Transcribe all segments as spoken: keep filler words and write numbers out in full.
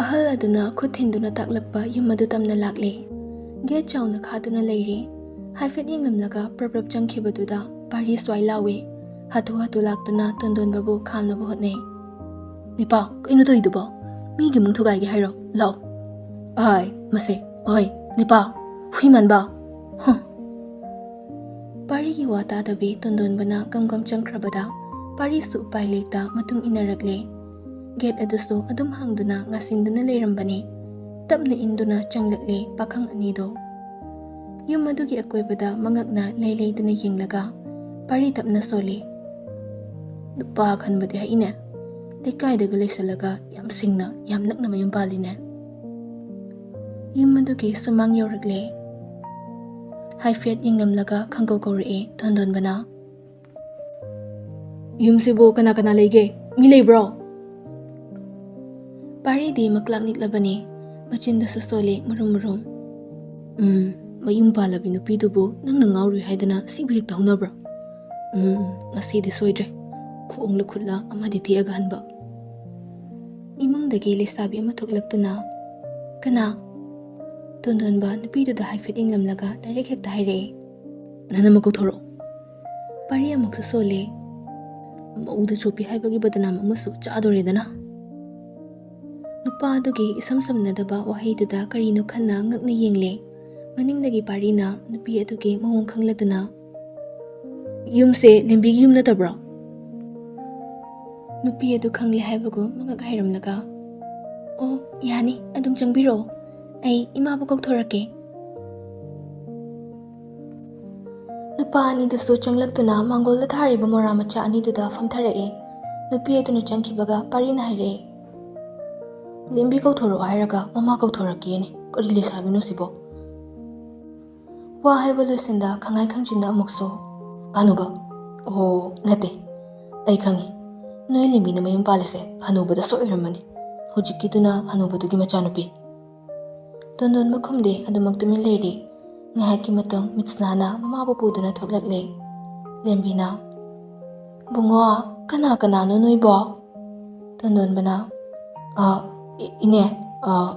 ꯑꯍꯜ ꯑꯗꯨꯅ ꯈꯨꯠ ꯊꯤꯟꯗꯨꯅ ꯇꯥꯛꯂꯛꯄ ꯌꯨꯝ ꯑꯗꯨ ꯇꯝꯅ ꯂꯥꯛꯂꯦ꯫ ꯒꯦꯠ ꯆꯥꯎꯅ ꯈꯥꯗꯨꯅ ꯂꯩꯔꯦ꯫ ꯍꯥꯏꯐꯦꯠ ꯌꯦꯡꯂꯝꯂꯒ ꯄ꯭ꯔꯞ ꯄ꯭ꯔꯞ ꯆꯪꯈꯤꯕꯗꯨꯗ ꯄꯥꯔꯤ ꯁ꯭ꯋꯥꯏ ꯂꯥꯎꯏ꯫ ꯍꯥꯊꯨ ꯍꯥꯊꯨ ꯂꯥꯛꯇꯨꯅ ꯇꯣꯟꯗꯣꯟꯕꯕꯨ ꯈꯥꯝꯅꯕ ꯍꯣꯠꯅꯩ꯫ "ꯅꯤꯄꯥ, ꯀꯩꯅꯣ ꯇꯧꯔꯤꯗꯨꯕꯣ? ꯃꯤꯒꯤ ꯏꯃꯨꯡ ꯊꯨꯒꯥꯏꯒꯦ ꯍꯥꯏꯔꯣ? ꯂꯥꯎ!" "ꯑꯍꯥꯏ, ꯃꯁꯦ, ꯑꯣꯏ, ꯅꯤꯄꯥ, ꯍꯨꯏ ꯃꯥꯟꯕ!" ꯍ! ꯄꯥꯔꯤꯒꯤ ꯋꯥ ꯇꯥꯗꯕꯤ ꯇꯣꯟꯗꯣꯟꯕꯅ ꯒꯝ ꯒꯝ ꯆꯪꯈ꯭ꯔꯕꯗ ꯄꯥꯔꯤꯁꯨ ꯎꯄꯥꯏ ꯂꯩꯇ ꯃꯇꯨꯡ ꯏꯟꯅꯔꯛꯂꯦ꯫ ꯒꯦꯠ ꯑꯗꯨꯁꯨ ꯑꯗꯨꯝ ꯍꯥꯡꯗꯨꯅ ꯉꯥꯁꯤꯟꯗꯨꯅ ꯂꯩꯔꯝꯕꯅꯤ꯫ ꯇꯞꯅ ꯏꯟꯗꯨꯅ ꯆꯪꯂꯛꯂꯦ ꯄꯥꯈꯪ ꯑꯅꯤꯗꯣ꯫ ꯌꯨꯝ ꯑꯗꯨꯒꯤ ꯑꯀꯣꯏꯕꯗ ꯃꯉꯛꯅ ꯂꯩ ꯂꯩꯗꯨꯅ ꯌꯦꯡꯂꯒ ꯄꯥꯔꯤ ꯇꯞꯅ ꯁꯣꯜꯂꯤ꯫ "ꯅꯨꯄꯥ ꯈꯟꯕꯗꯤ ꯍꯩꯅꯦ꯫ ꯂꯩꯀꯥꯏꯗꯒ ꯂꯩꯁꯜꯂꯒ ꯌꯥꯝ ꯁꯤꯡꯅ, ꯌꯥꯝ ꯅꯛꯅ ꯃꯌꯨꯝ ꯄꯥꯜꯂꯤꯅꯦ꯫" ꯌꯨꯝ ꯑꯗꯨꯒꯤ ꯁꯨꯃꯥꯡ ꯌꯧꯔꯛꯂꯦ꯫ ꯍꯥꯏꯐꯦꯠ ꯌꯦꯡꯂꯝꯂꯒ ꯈꯪꯀꯧ ꯀꯧꯔꯛꯑꯦ ꯇꯣꯟꯗꯣꯟꯕꯅ꯫ "ꯌꯨꯝꯁꯤꯕꯨ ꯀꯅꯥ ꯀꯅꯥ ꯂꯩꯒꯦ? ꯃꯤ ꯂꯩꯕ꯭ꯔꯣ?" ꯄꯥꯔꯤꯗꯤ ꯃꯀ꯭ꯂꯥꯛ ꯅꯤꯛꯂꯕꯅꯤ꯫ ꯃꯆꯤꯟꯗꯁꯨ ꯁꯣꯜꯂꯤ ꯃꯔꯨꯝ ꯃꯔꯨꯝ꯫ "ꯎꯝ, ꯃꯌꯨꯝ ꯄꯥꯜꯂꯕꯤ ꯅꯨꯄꯤꯗꯨꯕꯨ ꯅꯪꯅ ꯉꯥꯎꯔꯨꯏ ꯍꯥꯏꯗꯅ ꯁꯤꯕꯨ ꯍꯦꯛꯇ ꯍꯧꯅꯕ꯭ꯔꯣ? ꯎꯝ, ꯉꯁꯤꯗꯤ ꯁꯣꯏꯗ꯭ꯔꯦ꯫ ꯈꯣꯡꯂ ꯈꯨꯠꯂ ꯑꯃꯗꯤ ꯇꯦꯛꯑꯒ ꯍꯟꯕ꯫" ꯏꯃꯨꯡꯗꯒꯤ ꯂꯩꯁꯥꯕꯤ ꯑꯃ ꯊꯣꯛꯂꯛꯇꯨꯅ, "ꯀꯅꯥ?" ꯇꯣꯟꯗꯣꯟꯕ ꯅꯨꯄꯤꯗꯨꯗ ꯍꯥꯏꯐꯦꯠ ꯌꯦꯡꯂꯝꯂꯒ ꯗꯥꯏꯔꯦꯛ ꯍꯦꯛꯇ ꯍꯥꯏꯔꯛꯑꯦ꯫ "ꯅꯅꯝꯃ ꯀꯧꯊꯣꯔꯛꯑꯣ꯫" ꯄꯥꯔꯤ ꯑꯃꯨꯛꯁꯨ ꯁꯣꯜꯂꯦ꯫ "ꯃꯧꯗ ꯆꯣꯞꯄꯤ ꯍꯥꯏꯕꯒꯤ ꯕꯗꯅꯥꯝ ꯑꯃꯁꯨ ꯆꯥꯗꯣꯔꯦꯗꯅ꯫" ꯅꯨꯄꯥ ꯑꯗꯨꯒꯤ ꯏꯁꯝ ꯁꯝꯅꯗꯕ ꯋꯥꯍꯩꯗꯨꯗ ꯀꯔꯤꯅꯣ ꯈꯟꯅ ꯉꯛꯅ ꯌꯦꯡꯂꯦ꯫ ꯃꯅꯤꯡꯗꯒꯤ ꯄꯥꯔꯤꯅ ꯅꯨꯄꯤ ꯑꯗꯨꯒꯤ ꯃꯑꯣꯡ ꯈꯪꯂꯗꯨꯅ, "ꯌꯨꯝꯁꯦ ꯂꯦꯝꯕꯤꯒꯤ ꯌꯨꯝ ꯅꯠꯇꯕ꯭ꯔꯣ?" ꯅꯨꯄꯤ ꯑꯗꯨ ꯈꯪꯂꯦ ꯍꯥꯏꯕꯒꯨꯝ ꯃꯉꯛ ꯍꯥꯏꯔꯝꯂꯒ, "ꯑꯣ, ꯌꯥꯅꯤ, ꯑꯗꯨꯝ ꯆꯪꯕꯤꯔꯛꯑꯣ꯫ ꯑꯩ ꯏꯃꯥꯕꯨ ꯀꯧꯊꯣꯔꯛꯀꯦ꯫" ꯅꯨꯄꯥ ꯑꯅꯤꯗꯨꯁꯨ ꯆꯪꯂꯛꯇꯨꯅ ꯃꯥꯡꯒꯣꯜꯗ ꯊꯥꯔꯤꯕ ꯃꯣꯔꯥ ꯃꯆꯥ ꯑꯅꯤꯗꯨꯗ ꯐꯝꯊꯔꯛꯑꯦ꯫ ꯅꯨꯄꯤ ꯑꯗꯨꯅ ꯆꯪꯈꯤꯕꯒ ꯄꯥꯔꯤꯅ ꯍꯥꯏꯔꯛꯑꯦ, "ꯂꯦꯝꯕꯤ ꯀꯧꯊꯣꯔꯛꯑꯣ ꯍꯥꯏꯔꯒ ꯃꯃꯥ ꯀꯧꯊꯣꯔꯛꯀꯦꯅꯦ꯫ ꯀꯔꯤ ꯂꯩꯁꯥꯕꯤꯅꯣ ꯁꯤꯕꯣ?" ꯋꯥ ꯍꯥꯏꯕ ꯂꯣꯏꯁꯤꯟꯗ ꯈꯪꯉꯥꯏ ꯈꯪꯖꯤꯟꯗ ꯑꯃꯨꯛꯁꯨ, "ꯍꯅꯨꯕ, ꯑꯣ, ꯅꯠꯇꯦ, ꯑꯩ ꯈꯪꯉꯤ꯫ ꯅꯣꯏ ꯂꯦꯝꯕꯤꯅ ꯃꯌꯨꯝ ꯄꯥꯜꯂꯤꯁꯦ ꯍꯅꯨꯕꯗ ꯁꯣꯏ ꯑꯣꯏꯔꯝꯃꯅꯤ꯫ ꯍꯧꯖꯤꯛꯀꯤꯗꯨꯅ ꯍꯅꯨꯕꯗꯨꯒꯤ ꯃꯆꯥꯅꯨꯄꯤ꯫" ꯇꯣꯟꯗꯣꯟꯕ ꯈꯨꯝꯗꯦ, ꯑꯗꯨꯃꯛ ꯇꯨꯃꯤꯟ ꯂꯩꯔꯤ꯫ ꯉꯥꯏꯍꯥꯛꯀꯤ ꯃꯇꯨꯡ ꯃꯤꯠꯁꯅꯥꯅ ꯃꯃꯥꯕꯨ ꯄꯨꯗꯨꯅ ꯊꯣꯛꯂꯛꯂꯦ꯫ ꯂꯦꯝꯕꯤꯅ, "ꯕꯨꯡꯉꯣ, ꯀꯅꯥ ꯀꯅꯥꯅꯣ ꯅꯣꯏꯕꯣ?" ꯇꯣꯟꯗꯣꯟꯕꯅ, "ꯑ, "ꯏ-, ꯏꯅꯦ, ꯑ,"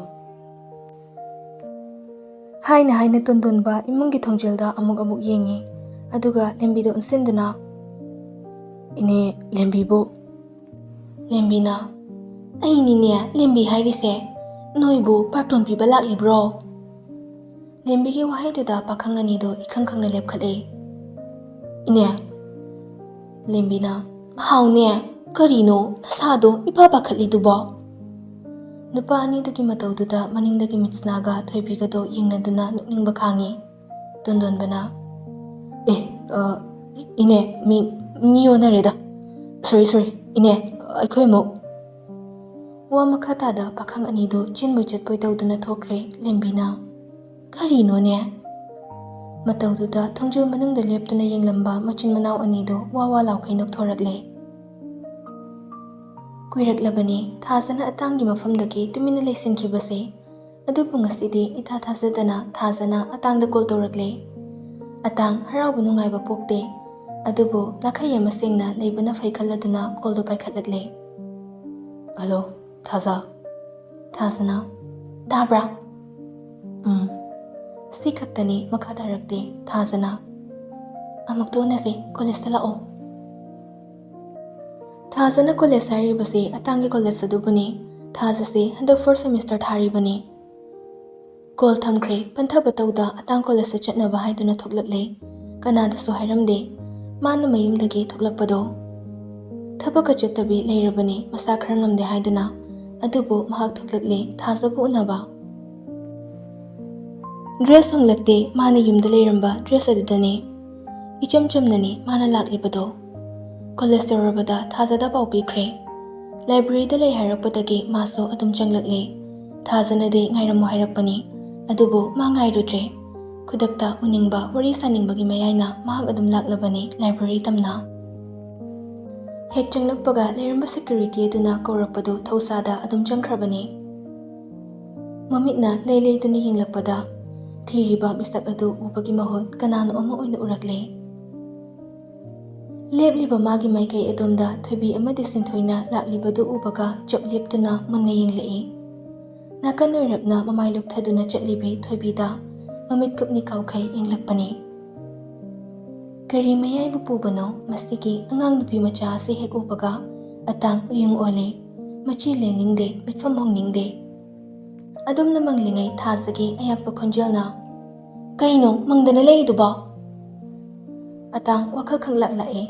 ꯍꯥꯏꯅ ꯍꯥꯏꯅ ꯇꯣꯟꯗꯣꯟꯕ ꯏꯃꯨꯡꯒꯤ ꯊꯣꯡꯖꯦꯜꯗ ꯑꯃꯨꯛ ꯑꯃꯨꯛ ꯌꯦꯡꯉꯤ꯫ ꯑꯗꯨꯒ ꯂꯦꯝꯕꯤꯗ ꯑꯣꯟꯁꯤꯟꯗꯨꯅ, "ꯏꯅꯦ, ꯂꯦꯝꯕꯤꯕꯨ?" ꯂꯦꯝꯕꯤꯅ, "ꯑꯩꯅꯤꯅꯦ ꯂꯦꯝꯕꯤ ꯍꯥꯏꯔꯤꯁꯦ꯫ ꯅꯣꯏꯕꯨ ꯄꯥꯔꯇꯣꯟ ꯄꯤꯕ ꯂꯥꯛꯂꯤꯕ꯭ꯔꯣ?" ꯂꯦꯝꯕꯤꯒꯤ ꯋꯥꯍꯩꯗꯨꯗ ꯄꯥꯈꯪ ꯑꯅꯤꯗꯣ ꯏꯈꯪ ꯈꯪꯅ ꯂꯦꯞꯈꯠꯂꯦ꯫ "ꯏꯅꯦ?" ꯂꯦꯝꯕꯤꯅ, "ꯍꯥꯎꯅꯦ, ꯀꯔꯤꯅꯣ ꯅꯁꯥꯗꯣ ꯏꯄꯥ ꯄꯥꯈꯠꯂꯤꯗꯨꯕꯣ?" ꯅꯨꯄꯥ ꯑꯅꯤꯗꯨꯒꯤ ꯃꯇꯧꯗꯨꯗ ꯃꯅꯤꯡꯗꯒꯤ ꯃꯤꯠꯁꯅꯥꯒ ꯊꯣꯏꯕꯤꯒꯗꯣ ꯌꯦꯡꯅꯗꯨꯅ ꯅꯣꯛꯅꯤꯡꯕ ꯈꯥꯡꯉꯤ꯫ ꯇꯣꯟꯗꯣꯟꯕꯅ, "ꯑꯦ, ꯑ, ꯏꯅꯦ, ꯃꯤ, ꯃꯤ ꯑꯣꯟꯅꯔꯦꯗ꯫ ꯁꯣꯔꯤ, ꯁꯣꯔꯤ, ꯏꯅꯦ, ꯑꯩꯈꯣꯏ ꯑꯃꯨꯛ꯫" ꯋꯥ ꯃꯈꯥ ꯇꯥꯗ ꯄꯥꯈꯪ ꯑꯅꯤꯗꯨ ꯆꯦꯟꯕꯣꯏ ꯆꯠꯄꯣꯏ ꯇꯧꯗꯨꯅ ꯊꯣꯛꯈ꯭ꯔꯦ꯫ ꯂꯦꯝꯕꯤꯅ, "ꯀꯔꯤꯅꯣꯅꯦ?" ꯃꯇꯧꯗꯨꯗ ꯊꯣꯡꯖꯤꯜ ꯃꯅꯨꯡꯗ ꯂꯦꯞꯇꯨꯅ ꯌꯦꯡꯂꯝꯕ ꯃꯆꯤꯟ ꯃꯅꯥꯎ ꯑꯅꯤꯗꯨ ꯋꯥ ꯋꯥ ꯂꯥꯎꯈꯩ ꯅꯣꯛꯊꯣꯔꯛꯂꯦ꯫ ꯀꯨꯏꯔꯛꯂꯕꯅꯤ ꯊꯥꯖꯅ ꯑꯇꯥꯡꯒꯤ ꯃꯐꯝꯗꯒꯤ ꯇꯨꯃꯤꯟꯅ ꯂꯩꯁꯤꯟꯈꯤꯕꯁꯦ꯫ ꯑꯗꯨꯕꯨ ꯉꯁꯤꯗꯤ ꯏꯊꯥ ꯊꯥꯖꯗꯅ ꯊꯥꯖꯅ ꯑꯇꯥꯡꯗ ꯀꯣꯜ ꯇꯧꯔꯛꯂꯦ꯫ ꯑꯇꯥꯡ ꯍꯔꯥꯎꯕ ꯅꯨꯡꯉꯥꯏꯕ ꯄꯣꯛꯇꯦ꯫ ꯑꯗꯨꯕꯨ ꯅꯥꯈꯩ ꯑꯃ ꯁꯦꯡꯅ ꯂꯩꯕꯅ ꯐꯩ ꯈꯜꯂꯗꯨꯅ ꯀꯣꯜꯗꯨ ꯄꯥꯏꯈꯠꯂꯛꯂꯦ꯫ "ꯍꯜꯂꯣ, ꯊꯥꯖ꯫" ꯊꯥꯖꯅ, "ꯇꯥꯕ꯭ꯔꯥ?" "ꯎꯝ꯫" ꯁꯤ ꯈꯛꯇꯅꯤ, ꯃꯈꯥ ꯇꯥꯔꯛꯇꯦ꯫ ꯊꯥꯖꯅ, "ꯑꯃꯨꯛꯇ ꯎꯅꯁꯦ, ꯀꯣꯂꯦꯖꯇ ꯂꯥꯛꯑꯣ꯫" ꯊꯥꯖꯅ ꯀꯣꯂꯦꯖ ꯍꯥꯏꯔꯤꯕꯁꯤ ꯑꯇꯥꯡꯒꯤ ꯀꯣꯂꯦꯖ ꯑꯗꯨꯕꯨꯅꯤ꯫ ꯊꯥꯖꯁꯤ ꯍꯟꯗꯛ fourth semester ꯊꯥꯔꯤꯕꯅꯤ꯫ ꯀꯣꯜ ꯊꯝꯈ꯭ꯔꯦ꯫ ꯄꯟꯊꯕ ꯇꯧꯗ ꯑꯇꯥꯡ ꯀꯣꯂꯦꯖꯇ ꯆꯠꯅꯕ ꯍꯥꯏꯗꯨꯅ ꯊꯣꯛꯂꯛꯂꯦ꯫ ꯀꯅꯥꯗꯁꯨ ꯍꯥꯏꯔꯝꯗꯦ꯫ ꯃꯥꯅ ꯃꯌꯨꯝꯗꯒꯤ ꯊꯣꯛꯂꯛꯄꯗꯣ꯫ ꯊꯕꯛꯀ ꯆꯠꯇꯕꯤ ꯂꯩꯔꯕꯅꯤ, ꯃꯁꯥ ꯈꯔ ꯉꯝꯗꯦ ꯍꯥꯏꯗꯨꯅ꯫ ꯑꯗꯨꯕꯨ ꯃꯍꯥꯛ ꯊꯣꯛꯂꯛꯂꯦ, ꯊꯥꯖꯕꯨ ꯎꯅꯕ꯫ ꯗ꯭ꯔꯦꯁ ꯍꯣꯡꯂꯛꯇꯦ, ꯃꯥꯅ ꯌꯨꯝꯗ ꯂꯩꯔꯝꯕ ꯗ꯭ꯔꯦꯁ ꯑꯗꯨꯗꯅꯤ꯫ ꯏꯆꯝ ꯆꯝꯅꯅꯤ ꯃꯥꯅ ꯂꯥꯛꯂꯤꯕꯗꯣ꯫ ꯀꯣꯂꯦꯖ ꯌꯧꯔꯕꯗ ꯊꯥꯖꯗ ꯄꯥꯎ ꯄꯤꯈ꯭ꯔꯦ꯫ ꯂꯥꯏꯕ꯭ꯔꯦꯔꯤꯗ ꯂꯩ ꯍꯥꯏꯔꯛꯄꯗꯒꯤ ꯃꯥꯁꯨ ꯑꯗꯨꯝ ꯆꯪꯂꯛꯂꯦ꯫ ꯊꯥꯖꯅꯗꯤ ꯉꯥꯏꯔꯝꯃꯨ ꯍꯥꯏꯔꯛꯄꯅꯤ, ꯑꯗꯨꯕꯨ ꯃꯥ ꯉꯥꯏꯔꯨꯗ꯭ꯔꯦ꯫ ꯈꯨꯗꯛꯇ ꯎꯅꯤꯡꯕ, ꯋꯥꯔꯤ ꯁꯥꯅꯤꯡꯕꯒꯤ ꯃꯌꯥꯏꯅ ꯃꯍꯥꯛ ꯑꯗꯨꯝ ꯂꯥꯛꯂꯕꯅꯤ ꯂꯥꯏꯕ꯭ꯔꯦꯔꯤ ꯇꯝꯅ꯫ ꯍꯦꯛ ꯆꯪꯂꯛꯄꯒ ꯂꯩꯔꯝꯕ ꯁꯦꯀ꯭ꯌꯨꯔꯤꯇꯤ ꯑꯗꯨꯅ ꯀꯧꯔꯛꯄꯗꯨ ꯊꯧꯁꯥꯗ ꯑꯗꯨꯝ ꯆꯪꯈ꯭ꯔꯕꯅꯤ꯫ ꯃꯃꯤꯠꯅ ꯂꯩ ꯂꯩꯗꯨꯅ ꯌꯦꯡꯂꯛꯄꯗ ꯊꯤꯔꯤꯕ ꯃꯤꯁꯛ ꯑꯗꯨ ꯎꯕꯒꯤ ꯃꯍꯨꯠ ꯀꯅꯥꯅꯣ ꯑꯃ ꯑꯣꯏꯅ ꯎꯔꯛꯂꯦ꯫ ꯂꯦꯞꯂꯤꯕ ꯃꯥꯒꯤ ꯃꯥꯏꯀꯩ ꯑꯗꯣꯝꯗ ꯊꯣꯏꯕꯤ ꯑꯃꯗꯤ ꯁꯤꯟꯊꯣꯏꯅ ꯂꯥꯛꯂꯤꯕꯗꯨ ꯎꯕꯒ ꯆꯞ ꯂꯦꯞꯇꯨꯅ ꯃꯨꯟꯅ ꯌꯦꯡꯂꯛꯏ꯫ ꯅꯥꯀꯟ ꯑꯣꯏꯔꯞꯅ ꯃꯃꯥꯏ ꯂꯨꯞꯊꯗꯨꯅ ꯆꯠꯂꯤꯕꯤ ꯊꯣꯏꯕꯤꯗ ꯃꯃꯤꯠ ꯀꯨꯞꯅꯤ ꯀꯥꯎꯈꯩ ꯌꯦꯡꯂꯛꯄꯅꯤ꯫ ꯀꯔꯤ ꯃꯌꯥꯏꯕꯨ ꯄꯨꯕꯅꯣ ꯃꯁꯤꯒꯤ ꯑꯉꯥꯡ ꯅꯨꯄꯤ ꯃꯆꯥ ꯑꯁꯤ ꯍꯦꯛ ꯎꯕꯒ ꯑꯇꯥꯡ ꯎꯌꯨꯡ ꯑꯣꯜꯂꯤ꯫ ꯃꯆꯤ ꯂꯦꯡꯅꯤꯡꯗꯦ, ꯃꯤꯠꯐꯝ ꯍꯣꯡꯅꯤꯡꯗꯦ꯫ ꯑꯗꯨꯝꯅ ꯃꯪꯂꯤꯉꯩ ꯊꯥꯖꯒꯤ ꯑꯌꯥꯛꯄ ꯈꯣꯟꯖꯦꯜꯅ, "ꯀꯩꯅꯣ ꯃꯪꯗꯅ ꯂꯩꯔꯤꯗꯨꯕꯣ?" ꯑꯇꯥꯡ ꯋꯥꯈꯜ ꯈꯪꯂꯥꯛ ꯂꯥꯛꯑꯦ꯫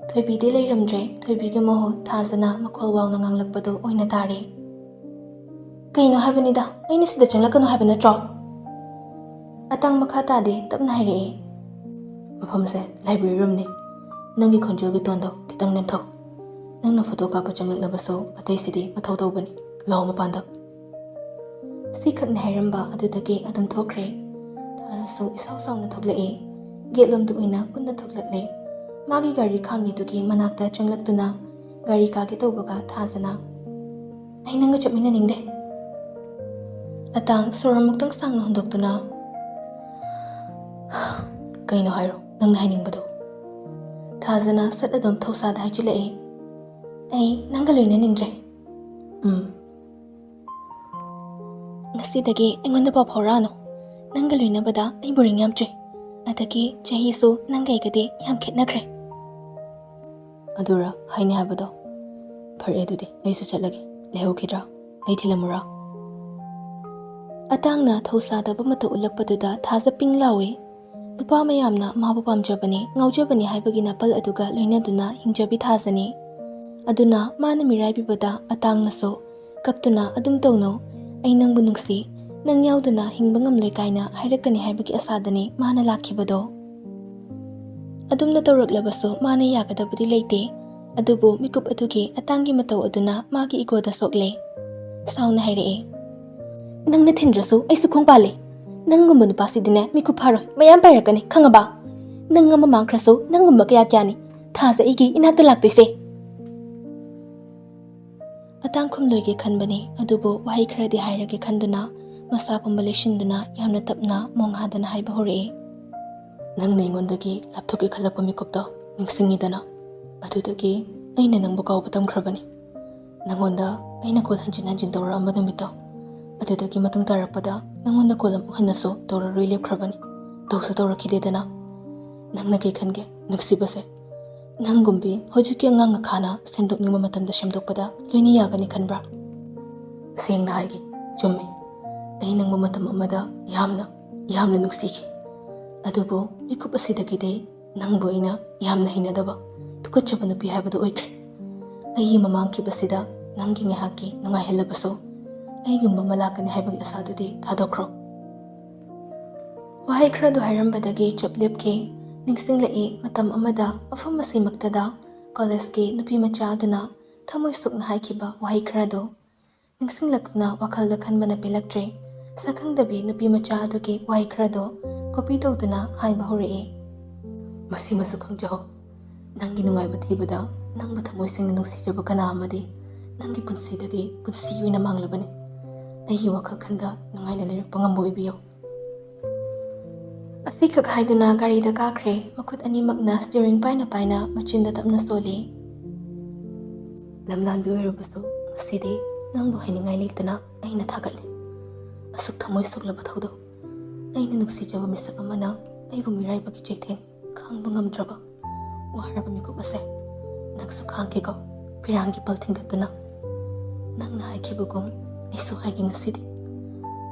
ꯊꯣꯏꯕꯤꯗꯤ ꯂꯩꯔꯝꯗ꯭ꯔꯦ꯫ ꯊꯣꯏꯕꯤꯒꯤ ꯃꯍꯨꯠ ꯊꯥꯖꯅ ꯃꯈꯣꯜ ꯋꯥꯡꯅ ꯉꯥꯡꯂꯛꯄꯗꯨ ꯑꯣꯏꯅ ꯇꯥꯔꯦ꯫ "ꯀꯩꯅꯣ ꯍꯥꯏꯕꯅꯤꯗ, ꯑꯩꯅ ꯁꯤꯗ ꯆꯪꯂꯛꯀꯅꯨ ꯍꯥꯏꯕ ꯅꯠꯇ꯭ꯔꯣ?" ꯑꯇꯥꯡ ꯃꯈꯥ ꯇꯥꯗꯦ, ꯇꯞꯅ ꯍꯥꯏꯔꯛꯑꯦ꯫ "ꯃꯐꯝꯁꯦ library roomꯅꯤ꯫ ꯅꯪꯒꯤ ꯈꯣꯟꯖꯦꯜꯒꯤ ꯇꯣꯟꯗꯣ ꯈꯤꯇꯪ ꯅꯦꯝꯊꯧ꯫ ꯅꯪꯅ ꯐꯣꯇꯣ ꯀꯥꯞꯄ ꯆꯪꯂꯛꯅꯕꯁꯨ ꯑꯇꯩꯁꯤꯗꯤ ꯃꯊꯧ ꯇꯧꯕꯅꯤ꯫ ꯂꯥꯛꯑꯣ ꯃꯄꯥꯟꯗ꯫" ꯁꯤꯈꯛꯅ ꯍꯥꯏꯔꯝꯕ ꯑꯗꯨꯗꯒꯤ ꯑꯗꯨꯝ ꯊꯣꯛꯈ꯭ꯔꯦ꯫ ꯊꯥꯖꯁꯨ ꯏꯁꯥꯎ ꯁꯥꯎꯅ ꯊꯣꯛꯂꯛꯑꯦ꯫ ꯒꯦꯠꯂꯣꯝꯗ ꯑꯣꯏꯅ ꯄꯨꯟꯅ ꯊꯣꯛꯂꯛꯂꯦ꯫ ꯃꯥꯒꯤ ꯒꯥꯔꯤ ꯈꯥꯝꯃꯤꯗꯨꯒꯤ ꯃꯅꯥꯛꯇ ꯆꯪꯂꯛꯇꯨꯅ ꯒꯥꯔꯤ ꯀꯥꯒꯦ ꯇꯧꯕꯒ ꯊꯥꯖꯅ, "ꯑꯩ ꯅꯪꯒ ꯆꯠꯃꯤꯟꯅꯅꯤꯡꯗꯦ꯫" ꯑꯇꯥꯡ ꯁꯣꯔ ꯑꯃꯨꯛꯇꯪ ꯁꯥꯡꯅ ꯍꯣꯟꯗꯣꯛꯇꯨꯅ, "ꯀꯩꯅꯣ ꯍꯥꯏꯔꯣ ꯅꯪꯅ ꯍꯥꯏꯅꯤꯡꯕꯗꯣ?" ꯊꯥꯖꯅ ꯁꯠ ꯑꯗꯨꯝ ꯊꯧꯁꯥꯗ ꯍꯥꯏꯖꯤꯜꯂꯛꯑꯦ, "ꯑꯩ ꯅꯪꯒ ꯂꯣꯏꯅꯅꯤꯡꯗ꯭ꯔꯦ꯫" "ꯎꯝ꯫ ꯉꯁꯤꯗꯒꯤ ꯑꯩꯉꯣꯟꯗ ꯄꯥꯎ ꯐꯥꯎꯔꯛꯑꯅꯨ꯫ ꯅꯪꯒ ꯂꯣꯏꯅꯕꯗ ꯑꯩ boring ꯌꯥꯝ ꯆꯨꯏ꯫ ꯑꯗꯒꯤ ꯆꯍꯤꯁꯨ ꯅꯪꯒ ꯑꯩꯒꯗꯤ ꯌꯥꯝ ꯈꯦꯠꯅꯈ꯭ꯔꯦ꯫" "ꯑꯗꯨꯔ ꯍꯥꯏꯅꯤ ꯍꯥꯏꯕꯗꯣ? ꯐꯔꯦ ꯑꯗꯨꯗꯤ ꯑꯩꯁꯨ ꯆꯠꯂꯒꯦ꯫ ꯂꯩꯍꯧꯈꯤꯗ꯭ꯔꯥ? ꯑꯩ ꯊꯤꯜꯂꯝꯃꯨꯔꯥ?" ꯑꯇꯥꯡꯅ ꯊꯧꯁꯥꯗꯕ ꯃꯇꯧ ꯎꯠꯂꯛꯄꯗꯨꯗ ꯊꯥꯖ ꯄꯤꯡ ꯂꯥꯎꯏ꯫ ꯅꯨꯄꯥ ꯃꯌꯥꯝꯅ ꯃꯥꯕꯨ ꯄꯥꯝꯖꯕꯅꯤ, ꯉꯥꯎꯖꯕꯅꯤ ꯍꯥꯏꯕꯒꯤ ꯅꯥꯄꯜ ꯑꯗꯨꯒ ꯂꯣꯏꯅꯗꯨꯅ ꯍꯤꯡꯖꯕꯤ ꯊꯥꯖꯅꯤ꯫ ꯑꯗꯨꯅ ꯃꯥꯅ ꯃꯤꯔꯥꯏꯕꯤꯕꯗ ꯑꯇꯥꯡꯅꯁꯨ ꯀꯞꯇꯨꯅ, "ꯑꯗꯨꯝ ꯇꯧꯅꯨ, ꯑꯩ ꯅꯪꯕꯨ ꯅꯨꯡꯁꯤ, ꯅꯪ ꯌꯥꯎꯗꯅ ꯍꯤꯡꯕ ꯉꯝꯂꯣꯏ" ꯀꯥꯏꯅ ꯍꯥꯏꯔꯛꯀꯅꯤ ꯍꯥꯏꯕꯒꯤ ꯑꯁꯥꯗꯅꯤ ꯃꯥꯅ ꯂꯥꯛꯈꯤꯕꯗꯣ꯫ ꯑꯗꯨꯝꯅ ꯇꯧꯔꯛꯂꯕꯁꯨ ꯃꯥꯅ ꯌꯥꯒꯗꯕꯗꯤ ꯂꯩꯇꯦ꯫ ꯑꯗꯨꯕꯨ ꯃꯤꯀꯨꯞ ꯑꯗꯨꯒꯤ ꯑꯇꯥꯡꯒꯤ ꯃꯇꯧ ꯑꯗꯨꯅ ꯃꯥꯒꯤ ꯏꯒꯣꯗ ꯁꯣꯛꯂꯦ꯫ ꯁꯥꯎꯅ ꯍꯥꯏꯔꯛꯑꯦ, "ꯅꯪꯅ ꯊꯤꯟꯗ꯭ꯔꯁꯨ ꯑꯩꯁꯨ ꯈꯣꯡ ꯄꯥꯜꯂꯤ꯫ ꯅꯪꯒꯨꯝꯕ ꯅꯨꯄꯥꯁꯤꯗꯤꯅꯦ ꯃꯤꯀꯨꯞ ꯐꯥꯔꯣꯏ, ꯃꯌꯥꯝ ꯄꯥꯏꯔꯛꯀꯅꯤ, ꯈꯪꯉꯕ? ꯅꯪ ꯑꯃ ꯃꯥꯡꯈ꯭ꯔꯁꯨ ꯅꯪꯒꯨꯝꯕ ꯀꯌꯥ ꯀꯌꯥꯅꯤ ꯊꯥꯖ ꯑꯩꯒꯤ ꯏꯅꯥꯛꯇ ꯂꯥꯛꯇꯣꯏꯁꯦ꯫" ꯑꯇꯥꯡ ꯈꯨꯝꯂꯣꯏꯒꯦ ꯈꯟꯕꯅꯤ, ꯑꯗꯨꯕꯨ ꯋꯥꯍꯩ ꯈꯔꯗꯤ ꯍꯥꯏꯔꯒꯦ ꯈꯟꯗꯨꯅ ꯃꯁꯥ ꯄꯨꯝꯕ ꯂꯩꯁꯤꯟꯗꯨꯅ ꯌꯥꯝꯅ ꯇꯞꯅ ꯃꯣꯡꯍꯥꯗꯅ ꯍꯥꯏꯕ ꯍꯧꯔꯛꯏ꯫ "ꯅꯪꯅ ꯑꯩꯉꯣꯟꯗꯒꯤ ꯂꯥꯞꯊꯣꯛꯀꯦ ꯈꯜꯂꯛꯄ ꯃꯤꯀꯨꯞꯇꯣ ꯅꯤꯡꯁꯤꯡꯉꯤꯗꯅ? ꯑꯗꯨꯗꯒꯤ ꯑꯩꯅ ꯅꯪꯕꯨ ꯀꯥꯎꯕ ꯇꯝꯈ꯭ꯔꯕꯅꯤ꯫ ꯅꯪꯉꯣꯟꯗ ꯑꯩꯅ call ꯍꯟꯖꯤꯟ ꯍꯟꯖꯤꯟ ꯇꯧꯔꯛꯑꯝꯕ ꯅꯨꯃꯤꯠꯇꯣ, ꯑꯗꯨꯗꯒꯤ ꯃꯇꯨꯡ ꯇꯥꯔꯛꯄꯗ ꯅꯪꯉꯣꯟꯗ ꯀꯣꯜ ꯑꯃꯨꯛ ꯍꯟꯅꯁꯨ ꯇꯧꯔꯔꯣꯏ ꯂꯦꯞꯈ꯭ꯔꯕꯅꯤ꯫ ꯇꯧꯁꯨ ꯇꯧꯔꯛꯈꯤꯗꯦꯗꯅ꯫ ꯅꯪꯅ ꯀꯩ ꯈꯟꯒꯦ, ꯅꯨꯡꯁꯤꯕꯁꯦ? ꯅꯪꯒꯨꯝꯕꯤ ꯍꯧꯖꯤꯛꯀꯤ ꯑꯉꯥꯡ ꯑꯈꯥꯅ ꯁꯦꯝꯗꯣꯛꯅꯤꯡꯕ ꯃꯇꯝꯗ ꯁꯦꯝꯗꯣꯛꯄꯗ ꯂꯣꯏꯅ ꯌꯥꯒꯅꯤ ꯈꯟꯕ꯭ꯔꯥ? ꯁꯦꯡꯅ ꯍꯥꯏꯒꯦ, ꯆꯨꯝꯃꯦ, ꯑꯩ ꯅꯪꯕꯨ ꯃꯇꯝ ꯑꯃꯗ ꯌꯥꯝꯅ, ꯌꯥꯝꯅ ꯅꯨꯡꯁꯤꯈꯤ꯫ ꯑꯗꯨꯕꯨ ꯃꯤꯀꯨꯞ ꯑꯁꯤꯗꯒꯤꯗꯤ ꯅꯪꯕꯨ ꯑꯩꯅ ꯌꯥꯝꯅ ꯍꯩꯅꯗꯕ, ꯇꯨꯀꯠꯆꯕ ꯅꯨꯄꯤ ꯍꯥꯏꯕꯗꯨ ꯑꯣꯏꯈ꯭ꯔꯦ꯫ ꯑꯩꯒꯤ ꯃꯃꯥꯡꯈꯤꯕꯁꯤꯗ ꯅꯪꯒꯤ ꯉꯥꯏꯍꯥꯛꯀꯤ ꯅꯨꯡꯉꯥꯏꯍꯜꯂꯕꯁꯨ, ꯑꯩꯒꯨꯝꯕ ꯑꯃ ꯂꯥꯛꯀꯅꯤ ꯍꯥꯏꯕꯒꯤ ꯑꯁꯥꯗꯨꯗꯤ ꯊꯥꯗꯣꯛꯈ꯭ꯔꯣ꯫ ꯋꯥꯍꯩ ꯈꯔꯗꯨ ꯍꯥꯏꯔꯝꯕꯗꯒꯤ ꯆꯞ ꯂꯦꯞꯈꯤ꯫ ꯅꯤꯡꯁꯤꯡꯂꯛꯏ, ꯃꯇꯝ ꯑꯃꯗ ꯃꯐꯝ ꯑꯁꯤꯃꯛꯇꯗ ꯀꯣꯂꯦꯖꯀꯤ ꯅꯨꯄꯤ ꯃꯆꯥ ꯑꯗꯨꯅ ꯊꯃꯣꯏ ꯁꯣꯛꯅ ꯍꯥꯏꯈꯤꯕ ꯋꯥꯍꯩ ꯈꯔꯗꯨ ꯅꯤꯡꯁꯤꯡꯂꯛꯇꯨꯅ ꯋꯥꯈꯜꯗ ꯈꯟꯕꯅ ꯄꯦꯜꯂꯛꯇ꯭ꯔꯦ꯫ ꯁꯛꯈꯪꯗꯕꯤ ꯅꯨꯄꯤ ꯃꯆꯥ ꯑꯗꯨꯒꯤ ꯋꯥꯍꯩ ꯈꯔꯗꯨ ꯀꯣꯄꯤ ꯇꯧꯗꯨꯅ ꯍꯥꯏꯕ ꯍꯧꯔꯛꯏ꯫ ꯃꯁꯤꯃꯁꯨ ꯈꯪꯖꯍꯧ, ꯅꯪꯒꯤ ꯅꯨꯡꯉꯥꯏꯕ ꯊꯤꯕꯗ ꯅꯪꯕꯨ ꯊꯃꯣꯏ ꯁꯦꯡꯅ ꯅꯨꯡꯁꯤꯖꯕ ꯀꯅꯥ ꯑꯃꯗꯤ ꯅꯪꯒꯤ ꯄꯨꯟꯁꯤꯗꯒꯤ ꯄꯨꯟꯁꯤ ꯑꯣꯏꯅ ꯃꯥꯡꯂꯕꯅꯤ꯫ ꯑꯩꯒꯤ ꯋꯥꯈꯜ ꯈꯟꯗ ꯅꯨꯡꯉꯥꯏꯅ ꯂꯩꯔꯛꯄ ꯉꯝꯕ ꯑꯣꯏꯕꯤꯌꯨ꯫ ꯑꯁꯤꯈꯛ ꯍꯥꯏꯗꯨꯅ ꯒꯥꯔꯤꯗ ꯀꯥꯈ꯭ꯔꯦ꯫ ꯃꯈꯨꯠ ꯑꯅꯤꯃꯛꯅ steering ꯄꯥꯏꯅ ꯄꯥꯏꯅ ꯃꯆꯤꯟꯗ ꯇꯞꯅ ꯁꯣꯜꯂꯤ꯫ ꯂꯝꯂꯥꯟꯕꯤ ꯑꯣꯏꯔꯕꯁꯨ ꯉꯁꯤꯗꯤ ꯅꯪꯕꯨ ꯍꯥꯏꯅꯤꯡꯉꯥꯏ ꯂꯩꯇꯅ ꯑꯩꯅ ꯊꯥꯒꯠꯂꯤ꯫ ꯑꯁꯨꯛ ꯊꯃꯣꯏ ꯁꯣꯛꯂꯕ ꯊꯧꯗꯣꯛ, ꯑꯩꯅ ꯅꯨꯡꯁꯤꯖꯕ ꯃꯤꯁꯛ ꯑꯃꯅ ꯑꯩꯕꯨ ꯃꯤꯔꯥꯏꯕꯒꯤ ꯆꯩꯊꯦꯡ ꯈꯥꯡꯕ ꯉꯝꯗ꯭ꯔꯕ ꯋꯥꯔꯕ ꯃꯤꯀꯨꯞ ꯑꯁꯦ ꯅꯪꯁꯨ ꯈꯥꯡꯈꯤꯀꯣ, ꯐꯤꯔꯥꯡꯒꯤ ꯄꯜ ꯊꯤꯡꯒꯠꯇꯨꯅ꯫ ꯅꯪꯅ ꯍꯥꯏꯈꯤꯕꯒꯨꯝ ꯑꯩꯁꯨ ꯍꯥꯏꯒꯦ ꯉꯁꯤꯗꯤ꯫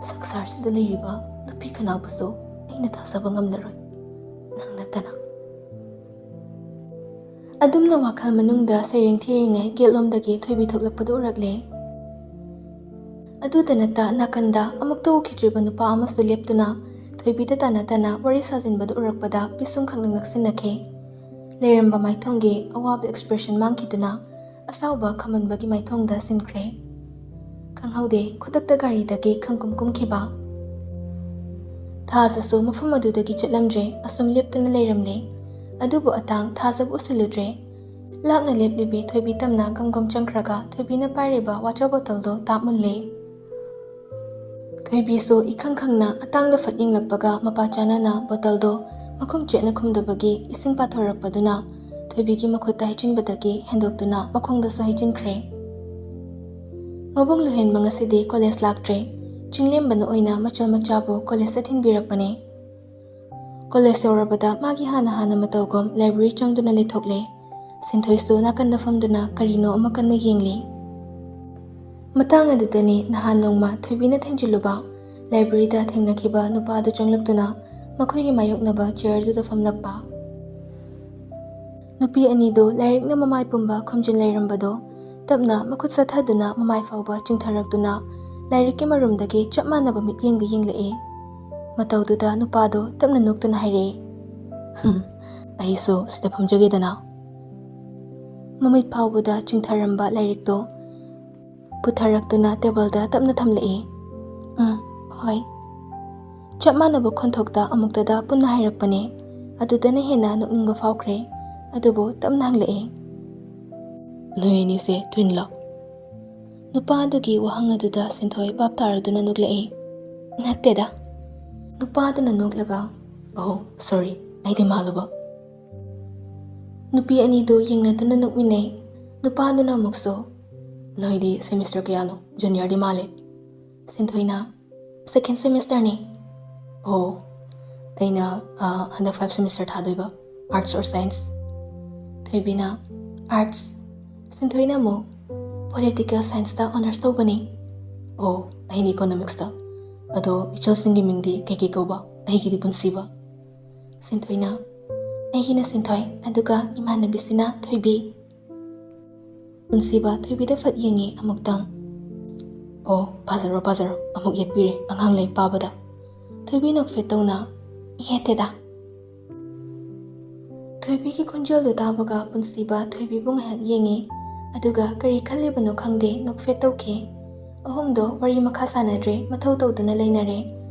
ꯁꯪꯁꯥꯔꯁꯤꯗ ꯂꯩꯔꯤꯕ ꯅꯨꯄꯤ ꯀꯅꯥꯕꯨꯁꯨ ꯑꯩꯅ ꯊꯥꯖꯕ ꯉꯝꯂꯔꯣꯏ, ꯅꯪ ꯅꯠꯇꯅ꯫ ꯑꯗꯨꯝꯅ ꯋꯥꯈꯜ ꯃꯅꯨꯡꯗ ꯁꯩꯔꯦꯡ ꯊꯤꯔꯤꯉꯩ ꯒꯦꯠꯂꯣꯝꯗꯒꯤ ꯊꯣꯏꯕꯤ ꯊꯣꯛꯂꯛꯄꯗꯨ ꯎꯔꯛꯂꯦ꯫ ꯑꯗꯨꯗ ꯅꯠꯇ ꯅꯥꯀꯟꯗ ꯑꯃꯨꯛꯇ ꯎꯈꯤꯗ꯭ꯔꯤꯕ ꯅꯨꯄꯥ ꯑꯃꯁꯨ ꯂꯦꯞꯇꯨꯅ ꯊꯣꯏꯕꯤꯗ ꯇꯥꯟꯅ ꯇꯥꯟꯅ ꯋꯥꯔꯤ ꯁꯥꯖꯤꯟꯕꯗꯨ ꯎꯔꯛꯄꯗ ꯄꯤꯁꯨꯝ ꯈꯪꯅꯤꯡ ꯅꯛꯁꯤꯟꯅꯈꯤ꯫ ꯂꯩꯔꯝꯕ ꯃꯥꯏꯊꯣꯡꯒꯤ ꯑꯋꯥꯕ expression ꯃꯥꯡꯈꯤꯗꯨꯅ ꯑꯁꯥꯎꯕ ꯈꯝꯕꯟꯕꯒꯤ ꯃꯥꯏꯊꯣꯡꯗ ꯁꯤꯟꯈ꯭ꯔꯦ꯫ ꯈꯪꯍꯧꯗꯦ, ꯈꯨꯗꯛꯇ ꯒꯥꯔꯤꯗꯒꯤ ꯈꯪꯀꯨꯝ ꯀꯨꯝꯈꯤꯕ꯫ ꯊꯥꯖꯁꯨ ꯃꯐꯝ ꯑꯗꯨꯗꯒꯤ ꯆꯠꯂꯝꯗ꯭ꯔꯦ, ꯑꯁꯨꯝ ꯂꯦꯞꯇꯨꯅ ꯂꯩꯔꯝꯂꯦ꯫ ꯑꯗꯨꯕꯨ ꯑꯇꯥꯡ ꯊꯥꯖꯕꯨ ꯎꯁꯤꯜꯂꯨꯗ꯭ꯔꯦ꯫ ꯂꯥꯞꯅ ꯂꯦꯞꯂꯤꯕꯤ ꯊꯣꯏꯕꯤ ꯇꯝꯅ ꯒꯝ ꯒꯝ ꯆꯪꯈ꯭ꯔꯒ ꯊꯣꯏꯕꯤꯅ ꯄꯥꯏꯔꯤꯕ water bottle ꯗꯣ ꯇꯥꯞ ꯃꯨꯜꯂꯦ꯫ ꯊꯣꯏꯕꯤꯁꯨ ꯏꯈꯪ ꯈꯪꯅ ꯑꯇꯥꯡꯗ ꯐꯠ ꯌꯦꯡꯂꯛꯄꯒ ꯃꯄꯥ ꯆꯥꯅꯅ bottle ꯗꯣ ꯃꯈꯨꯝ ꯆꯦꯠꯅ ꯈꯨꯝꯗꯕꯒꯤ ꯏꯁꯤꯡ ꯄꯥꯊꯣꯔꯛꯄꯗꯨꯅ ꯊꯣꯏꯕꯤꯒꯤ ꯃꯈꯨꯠꯇ ꯍꯩꯖꯤꯟꯕꯗꯒꯤ ꯍꯦꯟꯗꯣꯛꯇꯨꯅ ꯃꯈꯣꯡꯗꯁꯨ ꯍꯩꯖꯤꯟꯈ꯭ꯔꯦ꯫ ꯃꯕꯨꯡ ꯂꯨꯍꯦꯟꯕ ꯉꯁꯤꯗꯤ ꯀꯣꯂꯦꯖ ꯂꯥꯛꯇ꯭ꯔꯦ꯫ ꯆꯤꯡꯂꯦꯝꯕꯅ ꯑꯣꯏꯅ ꯃꯆꯜ ꯃꯆꯥꯕꯨ ꯀꯣꯂꯦꯖꯇ ꯊꯤꯟꯕꯤꯔꯛꯄꯅꯦ꯫ ꯀꯣꯂꯦꯖ ꯌꯧꯔꯕꯗ ꯃꯥꯒꯤ ꯍꯥꯟꯅ ꯍꯥꯟꯅ ꯃꯇꯧꯒꯨꯝ ꯂꯥꯏꯕ꯭ꯔꯦꯔꯤ ꯆꯪꯗꯨꯅ ꯂꯩꯊꯣꯛꯂꯦ꯫ ꯁꯤꯟꯊꯣꯏꯁꯨ ꯅꯥꯀꯟꯗ ꯐꯝꯗꯨꯅ ꯀꯔꯤꯅꯣ ꯑꯃ ꯀꯟꯅ ꯌꯦꯡꯂꯤ꯫ ꯃꯇꯥꯡ ꯑꯗꯨꯗꯅꯤ ꯅꯍꯥꯟ ꯅꯣꯡꯃ ꯊꯣꯏꯕꯤꯅ ꯊꯦꯡꯖꯤꯜꯂꯨꯕ ꯂꯥꯏꯕ꯭ꯔꯦꯔꯤꯗ ꯊꯦꯡꯅꯈꯤꯕ ꯅꯨꯄꯥ ꯑꯗꯨ ꯆꯪꯂꯛꯇꯨꯅ ꯃꯈꯣꯏꯒꯤ ꯃꯥꯌꯣꯛꯅꯕ ꯆꯤꯌꯔꯗꯨꯗ ꯐꯝꯂꯛꯄ꯫ ꯅꯨꯄꯤ ꯑꯅꯤꯗꯨ ꯂꯥꯏꯔꯤꯛꯅ ꯃꯃꯥꯏ ꯄꯨꯝꯕ ꯈꯨꯝꯖꯤꯟ ꯂꯩꯔꯝꯕꯗꯣ ꯇꯞꯅ ꯃꯈꯨꯠ ꯆꯠꯊꯗꯨꯅ ꯃꯃꯥꯏ ꯐꯥꯎꯕ ꯆꯤꯡꯊꯔꯛꯇꯨꯅ ꯂꯥꯏꯔꯤꯛꯀꯤ ꯃꯔꯨꯝꯗꯒꯤ ꯆꯞ ꯃꯥꯟꯅꯕ ꯃꯤꯠꯌꯦꯡꯗ ꯌꯦꯡꯂꯛꯑꯦ꯫ ꯃꯇꯧꯗꯨꯗ ꯅꯨꯄꯥꯗꯣ ꯇꯞꯅ ꯅꯣꯛꯇꯨꯅ ꯍꯥꯏꯔꯛꯑꯦ, "ꯍꯝ, ꯑꯩꯁꯨ ꯁꯤꯗ ꯐꯝꯖꯒꯦꯗꯅ?" ꯃꯃꯤꯠ ꯐꯥꯎꯕꯗ ꯆꯤꯡꯊꯔꯝꯕ ꯂꯥꯏꯔꯤꯛꯇꯣ ꯄꯨꯊꯔꯛꯇꯨꯅ ꯇꯦꯕꯜꯗ ꯇꯞꯅ ꯊꯝꯂꯛꯏ꯫ "ꯎꯝ, ꯍꯣꯏ꯫" ꯆꯞ ꯃꯥꯟꯅꯕ ꯈꯣꯟꯊꯣꯛꯇ ꯑꯃꯨꯛꯇꯗ ꯄꯨꯟꯅ ꯍꯥꯏꯔꯛꯄꯅꯦ꯫ ꯑꯗꯨꯗꯅ ꯍꯦꯟꯅ ꯅꯣꯛꯅꯤꯡꯕ ꯐꯥꯎꯈ꯭ꯔꯦ꯫ ꯑꯗꯨꯕꯨ ꯇꯞꯅ ꯍꯪꯂꯛꯏ, "ꯅꯣꯏ ꯑꯅꯤꯁꯦ twin ꯂꯣ?" ꯅꯨꯄꯥ ꯑꯗꯨꯒꯤ ꯋꯥꯍꯪ ꯑꯗꯨꯗ ꯁꯤꯟꯊꯣꯏ ꯚꯥꯞ ꯇꯥꯔꯗꯨꯅ ꯅꯣꯛꯂꯛꯏ꯫ "ꯅꯠꯇꯦꯗ꯫" ꯅꯨꯄꯥ ꯑꯗꯨꯅ ꯅꯣꯛꯂꯒ, "ꯑꯣ, sorry, ꯑꯩꯗꯤ ꯃꯥꯜꯂꯨꯕ꯫" ꯅꯨꯄꯤ ꯑꯅꯤꯗꯨ ꯌꯦꯡꯅꯗꯨꯅ ꯅꯣꯛꯃꯤꯟꯅꯩ꯫ ꯅꯨꯄꯥ ꯑꯗꯨꯅ ꯑꯃꯨꯛꯁꯨ, "ꯅꯣꯏꯗꯤ semester ꯀꯌꯥꯅꯣ? Juniorꯗꯤ ꯃꯥꯜꯂꯦ꯫" ꯁꯤꯟꯊꯣꯏꯅ, "Second semesterꯅꯤ꯫" "ꯑꯣ, ꯑꯩꯅ, ꯑ, ꯍꯟꯗꯛ fifth semester ꯊꯥꯗꯣꯏꯕ, arts or science?" ꯊꯣꯏꯕꯤꯅ, "Arts꯫" ꯁꯤꯟꯊꯣꯏꯅ ꯑꯃꯨꯛ, "Political scienceꯇ honours ꯇꯧꯕꯅꯤ꯫" "ꯑꯣ, ꯑꯩꯅ economicsꯇ꯫ ꯑꯗꯣ ꯏꯆꯜꯁꯤꯡꯒꯤ ꯃꯤꯡꯗꯤ ꯀꯩꯀꯩ ꯀꯧꯕ? ꯑꯩꯒꯤꯗꯤ ꯄꯨꯟꯁꯤꯕ꯫" ꯁꯤꯟꯊꯣꯏꯅ, "ꯑꯩꯒꯤꯅ ꯁꯤꯟꯊꯣꯏ, ꯑꯗꯨꯒ ꯏꯃꯥꯟꯅꯕꯤꯁꯤꯅ ꯊꯣꯏꯕꯤ꯫" ꯄꯨꯟꯁꯤꯕ ꯊꯣꯏꯕꯤꯗ ꯐꯠ ꯌꯦꯡꯉꯤ ꯑꯃꯨꯛꯇꯪ꯫ "ꯑꯣ, ꯄꯥꯖꯔꯣ, ꯄꯥꯖꯔꯣ, ꯑꯃꯨꯛ ꯌꯦꯠꯄꯤꯔꯦ ꯑꯉꯥꯡ ꯂꯥꯏꯔꯤꯛ ꯄꯥꯕꯗ꯫" ꯊꯣꯏꯕꯤ ꯅꯣꯛꯐꯦꯠ ꯇꯧꯅ, "ꯌꯦꯠꯇꯦꯗ꯫" ꯊꯣꯏꯕꯤꯒꯤ ꯈꯣꯟꯖꯦꯜꯗꯨ ꯇꯥꯕꯒ ꯄꯨꯟꯁꯤꯕ ꯊꯣꯏꯕꯤꯕꯨ ꯉꯥꯏꯍꯥꯛ ꯌꯦꯡꯉꯤ꯫ ꯑꯗꯨꯒ ꯀꯔꯤ ꯈꯜꯂꯤꯕꯅꯣ ꯈꯪꯗꯦ, ꯅꯣꯛꯐꯦꯠ ꯇꯧꯈꯤ꯫ ꯑꯍꯨꯝꯗꯣ ꯋꯥꯔꯤ ꯃꯈꯥ ꯁꯥꯟꯅꯗ꯭ꯔꯦ, ꯃꯊꯧ ꯇꯧꯗꯨꯅ ꯂꯩꯅꯔꯦ꯫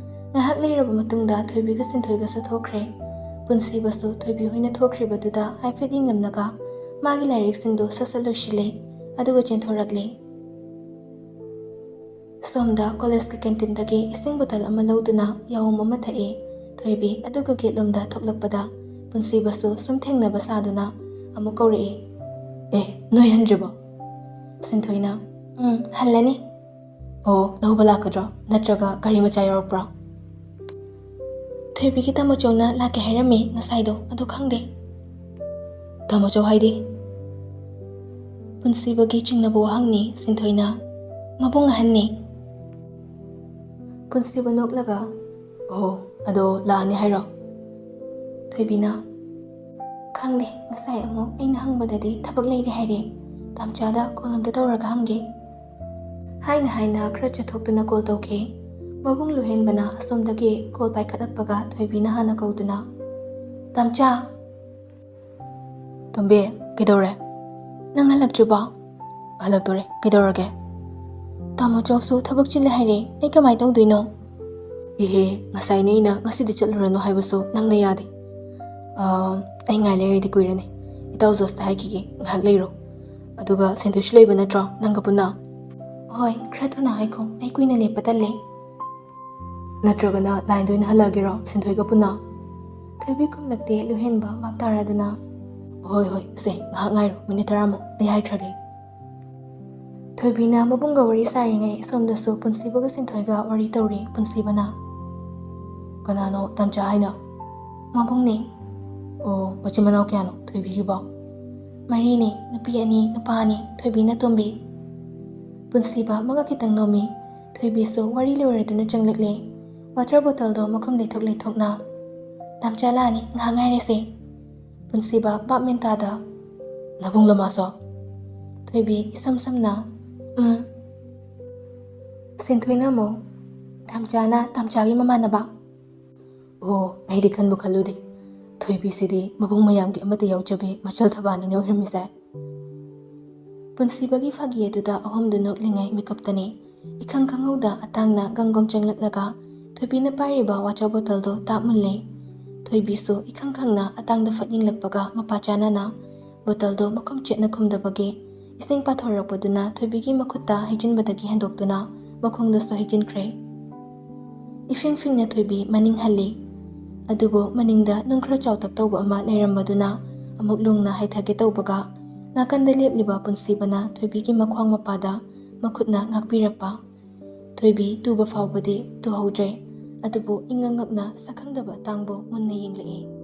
ꯉꯥꯏꯍꯥꯛ ꯂꯩꯔꯕ ꯃꯇꯨꯡꯗ ꯊꯣꯏꯕꯤꯒ ꯁꯤꯟꯊꯣꯏꯒꯁꯨ ꯊꯣꯛꯈ꯭ꯔꯦ꯫ ꯄꯨꯟꯁꯤꯕꯁꯨ ꯊꯣꯏꯕꯤ ꯍꯣꯏꯅ ꯊꯣꯛꯈ꯭ꯔꯤꯕꯗꯨꯗ ꯍꯥꯏꯐꯦꯠ ꯌꯦꯡꯂꯝꯂꯒ ꯃꯥꯒꯤ ꯂꯥꯏꯔꯤꯛꯁꯤꯡꯗꯨ ꯁꯠ ꯁꯠ ꯂꯣꯏꯁꯤꯜꯂꯦ, ꯑꯗꯨꯒ ꯆꯦꯟꯊꯣꯔꯛꯂꯦ꯫ ꯁꯣꯝꯗ ꯀꯣꯂꯦꯖꯀꯤ ꯀꯦꯟꯇꯤꯟꯗꯒꯤ ꯏꯁꯤꯡ ꯕꯣꯇꯜ ꯑꯃ ꯂꯧꯗꯨꯅ ꯌꯥꯍꯨꯝ ꯑꯃ ꯊꯛꯏ꯫ ꯊꯣꯏꯕꯤ ꯑꯗꯨꯒ ꯒꯦꯠꯂꯣꯝꯗ ꯊꯣꯛꯂꯛꯄꯗ ꯄꯨꯟꯁꯤꯕꯁꯨ ꯁꯨꯝ ꯊꯦꯡꯅꯕ ꯁꯥꯗꯨꯅ ꯑꯃꯨꯛ ꯀꯧꯔꯛꯏ, "ꯑꯦ, ꯅꯣꯏ ꯍꯟꯗ꯭ꯔꯤꯕꯣ?" ꯁꯤꯟꯊꯣꯏꯅ, "ꯎꯝ, ꯍꯜꯂꯅꯤ꯫" ꯑꯣ, ꯂꯧꯕ ꯂꯥꯛꯀꯗ꯭ꯔꯣ? ꯅꯠꯇ꯭ꯔꯒ ꯒꯥꯔꯤ ꯃꯆꯥ ꯌꯥꯎꯔꯛꯄ꯭ꯔꯣ? ꯊꯣꯏꯕꯤꯒꯤ ꯇꯥꯃꯣꯆꯧꯅ ꯂꯥꯛꯀꯦ ꯍꯥꯏꯔꯝꯃꯤ ꯉꯁꯥꯏꯗꯣ, ꯑꯗꯣ ꯈꯪꯗꯦ꯫ ꯇꯥꯃꯣꯆꯧ ꯍꯥꯏꯗꯤ? ꯄꯨꯟꯁꯤꯕꯒꯤ ꯆꯤꯡꯅꯕ ꯋꯥꯍꯪꯅꯤ ꯁꯤꯟꯊꯣꯏꯅ꯫ ꯃꯕꯨꯡ ꯑꯍꯟꯅꯤ꯫ ꯄꯨꯟꯁꯤꯕ ꯅꯣꯛꯂꯒ, "ꯑꯣ, ꯑꯗꯣ ꯂꯥꯛꯑꯅꯤ ꯍꯥꯏꯔꯣ?" ꯊꯣꯏꯕꯤꯅ, "ꯈꯪꯗꯦ, ꯉꯁꯥꯏ ꯑꯃꯨꯛ ꯑꯩꯅ ꯍꯪꯕꯗꯗꯤ ꯊꯕꯛ ꯂꯩꯔꯦ ꯍꯥꯏꯔꯦ꯫ ꯇꯥꯝꯆꯥꯗ ꯀꯣꯜ ꯑꯝꯇ ꯇꯧꯔꯒ ꯍꯪꯒꯦ꯫" ꯍꯥꯏꯅ ꯍꯥꯏꯅ ꯈꯔ ꯆꯠꯊꯣꯛꯇꯨꯅ ꯀꯣꯜ ꯇꯧꯈꯤ꯫ ꯃꯕꯨꯡ ꯂꯨꯍꯦꯟꯕꯅ ꯑꯁꯣꯝꯗꯒꯤ ꯀꯣꯜ ꯄꯥꯏꯈꯠꯂꯛꯄꯒ ꯊꯣꯏꯕꯤꯅ ꯍꯥꯟꯅ ꯀꯧꯗꯨꯅ, "ꯇꯥꯝꯆꯥ!" "ꯇꯣꯝꯕꯤ, ꯀꯩꯗꯧꯔꯦ? ꯅꯪ ꯍꯜꯂꯛꯇ꯭ꯔꯤꯕꯣ?" "ꯍꯜꯂꯛꯇꯣꯔꯦ, ꯀꯩꯗꯧꯔꯒꯦ?" "ꯇꯥꯃꯣ ꯆꯧꯁꯨ ꯊꯕꯛ ꯆꯤꯜꯂꯦ ꯍꯥꯏꯔꯦ, ꯑꯩ ꯀꯃꯥꯏ ꯇꯧꯗꯣꯏꯅꯣ?" "ꯏꯍꯦ, ꯉꯁꯥꯏꯅꯦ ꯑꯩꯅ ꯉꯁꯤꯗꯤ ꯆꯠꯂꯨꯔꯅꯨ ꯍꯥꯏꯕꯁꯨ ꯅꯪꯅ ꯌꯥꯗꯦ꯫ ꯑꯥ, ꯑꯩ ꯉꯥꯏ ꯂꯩꯔꯗꯤ ꯀꯨꯏꯔꯅꯤ꯫ ꯏꯇꯥꯎ ꯖꯣꯁꯇ ꯍꯥꯏꯈꯤꯒꯦ, ꯉꯥꯏꯍꯥꯛ ꯂꯩꯔꯣ꯫ ꯑꯗꯨꯒ ꯁꯦꯟꯗꯣꯏꯁꯨ ꯂꯩꯕ ꯅꯠꯇ꯭ꯔꯣ ꯅꯪꯒ ꯄꯨꯟꯅ?" "ꯍꯣꯏ, ꯈꯔ ꯊꯨꯅ ꯍꯥꯏꯈꯣ, ꯑꯩ ꯀꯨꯏꯅ ꯂꯦꯞꯄ ꯇꯜꯂꯦ꯫" "ꯅꯠꯇ꯭ꯔꯒꯅ ꯂꯥꯏꯟꯗ ꯑꯣꯏꯅ ꯍꯜꯂꯛꯑꯒꯦꯔꯣ, ꯁꯤꯟꯊꯣꯏꯒ ꯄꯨꯟꯅ?" ꯊꯣꯏꯕꯤ ꯈꯨꯝꯂꯛꯇꯦ, ꯂꯨꯍꯦꯟꯕ ꯚꯥꯞ ꯇꯥꯔꯗꯨꯅ, "ꯍꯣꯏ, ꯍꯣꯏ, ꯁꯦ, ꯉꯥꯏꯍꯥꯛ ꯉꯥꯏꯔꯣ, ꯃꯤꯅꯤꯠ ꯇꯔꯥꯃꯨꯛ, ꯑꯩ ꯍꯥꯏꯈ꯭ꯔꯒꯦ꯫" ꯊꯣꯏꯕꯤꯅ ꯃꯕꯨꯡꯒ ꯋꯥꯔꯤ ꯁꯥꯔꯤꯉꯩ, ꯁꯣꯝꯗꯁꯨ ꯄꯨꯟꯁꯤꯕꯒ ꯁꯤꯟꯊꯣꯏꯒ ꯋꯥꯔꯤ ꯇꯧꯔꯤ꯫ ꯄꯨꯟꯁꯤꯕꯅ, "ꯀꯅꯥꯅꯣ ꯇꯥꯝꯆꯥ ꯍꯥꯏꯅ?" "ꯃꯕꯨꯡꯅꯦ꯫" "ꯑꯣ, ꯃꯆꯤꯟ ꯃꯅꯥꯎ ꯀꯌꯥꯅꯣ ꯊꯣꯏꯕꯤꯒꯤꯕꯣ?" "ꯃꯔꯤꯅꯦ, ꯅꯨꯄꯤ ꯑꯅꯤ, ꯅꯨꯄꯥ ꯑꯅꯤ, ꯊꯣꯏꯕꯤꯅ ꯑꯇꯣꯝꯕꯤ꯫" ꯄꯨꯟꯁꯤꯕ ꯑꯃꯒ ꯈꯤꯇꯪ ꯅꯣꯝꯃꯤ꯫ ꯊꯣꯏꯕꯤꯁꯨ ꯋꯥꯔꯤ ꯂꯣꯏꯔꯗꯨꯅ ꯆꯪꯂꯛꯂꯦ꯫ ꯋꯥꯇꯔ ꯕꯣꯇꯜꯗꯣ ꯃꯈꯨꯝ ꯂꯩꯊꯣꯛ ꯂꯩꯊꯣꯛꯅ, "ꯇꯥꯝꯆꯥ ꯂꯥꯛꯑꯅꯤ, ꯉꯥꯏꯍꯥꯛ ꯉꯥꯏꯔꯁꯦ꯫" ꯄꯨꯟꯁꯤꯕ ꯚꯥꯞ ꯃꯦꯟ ꯇꯥꯗ, "ꯅꯕꯨꯡꯂꯣ ꯃꯥꯁꯨ?" ꯊꯣꯏꯕꯤ ꯏꯁꯝ ꯁꯝꯅ, "ꯎꯝ꯫" ꯁꯤꯟꯊꯣꯏꯅ ꯑꯃꯨꯛ, "ꯇꯥꯝꯆꯥꯅ ꯇꯥꯝꯆꯥꯒꯤ ꯃꯃꯥꯟꯅꯕ꯫" "ꯑꯣ, ꯑꯩꯗꯤ ꯈꯟꯕꯨ ꯈꯜꯂꯨꯗꯦ꯫ ꯊꯣꯏꯕꯤꯁꯤꯗꯤ ꯃꯕꯨꯡ ꯃꯌꯥꯝꯒꯤ ꯑꯃꯠꯇ ꯌꯥꯎꯖꯕꯤ ꯃꯆꯜ ꯊꯕꯥꯅꯤꯅ ꯑꯣꯏꯔꯝꯃꯤꯁꯦ꯫" ꯄꯨꯟꯁꯤꯕꯒꯤ ꯐꯥꯒꯤ ꯑꯗꯨꯗ ꯑꯍꯨꯝꯗꯨ ꯅꯣꯛꯂꯤꯉꯩ ꯃꯤꯀꯞꯇꯅꯤ꯫ ꯏꯈꯪ ꯈꯪꯍꯧꯗ ꯑꯇꯥꯡꯅ ꯒꯪꯒꯣꯝ ꯆꯪꯂꯛꯂꯒ ꯊꯣꯏꯕꯤꯅ ꯄꯥꯏꯔꯤꯕ ꯋꯥꯇꯔ ꯕꯣꯇꯜꯗꯣ ꯇꯥꯞ ꯃꯨꯜꯂꯦ꯫ ꯊꯣꯏꯕꯤꯁꯨ ꯏꯈꯪ ꯈꯪꯅ ꯑꯇꯥꯡꯗ ꯐꯠ ꯌꯦꯡꯂꯛꯄꯒ ꯃꯄꯥ ꯆꯥꯅꯅ ꯕꯣꯇꯜꯗꯣ ꯃꯈꯨꯝ ꯆꯦꯠꯅ ꯈꯨꯝꯗꯕꯒꯤ ꯏꯁꯤꯡ ꯄꯥꯊꯣꯔꯛꯄꯗꯨꯅ ꯊꯣꯏꯕꯤꯒꯤ ꯃꯈꯨꯠꯇ ꯍꯩꯖꯤꯟꯕꯗꯒꯤ ꯍꯦꯟꯗꯣꯛꯇꯨꯅ ꯃꯈꯣꯡꯗꯁꯨ ꯍꯩꯖꯤꯟꯈ꯭ꯔꯦ꯫ ꯏꯐꯤꯡ ꯐꯤꯡꯅ ꯊꯣꯏꯕꯤ ꯃꯅꯤꯡ ꯍꯜꯂꯤ꯫ ꯑꯗꯨꯕꯨ ꯃꯅꯤꯡꯗ ꯅꯨꯡ ꯈꯔ ꯆꯥꯎꯇꯛ ꯇꯧꯕ ꯑꯃ ꯂꯩꯔꯝꯕꯗꯨꯅ ꯑꯃꯨꯛ ꯂꯨꯡꯅ ꯍꯥꯏꯊꯒꯦ ꯇꯧꯕꯒ, ꯅꯥꯀꯟꯗ ꯂꯦꯞꯂꯤꯕ ꯄꯨꯟꯁꯤꯕꯅ ꯊꯣꯏꯕꯤꯒꯤ ꯃꯈ꯭ꯋꯥꯡ ꯃꯄꯥꯗ ꯃꯈꯨꯠꯅ ꯉꯥꯛꯄꯤꯔꯛꯄ꯫ ꯊꯣꯏꯕꯤ ꯇꯨꯕ ꯐꯥꯎꯕꯗꯤ ꯇꯨꯍꯧꯗ꯭ꯔꯦ꯫ ꯑꯗꯨꯕꯨ ꯏꯉꯛ ꯉꯛꯅ ꯁꯛꯈꯪꯗꯕ ꯑꯇꯥꯡꯕ ꯃꯨꯟꯅ ꯌꯦꯡꯂꯛꯏ꯫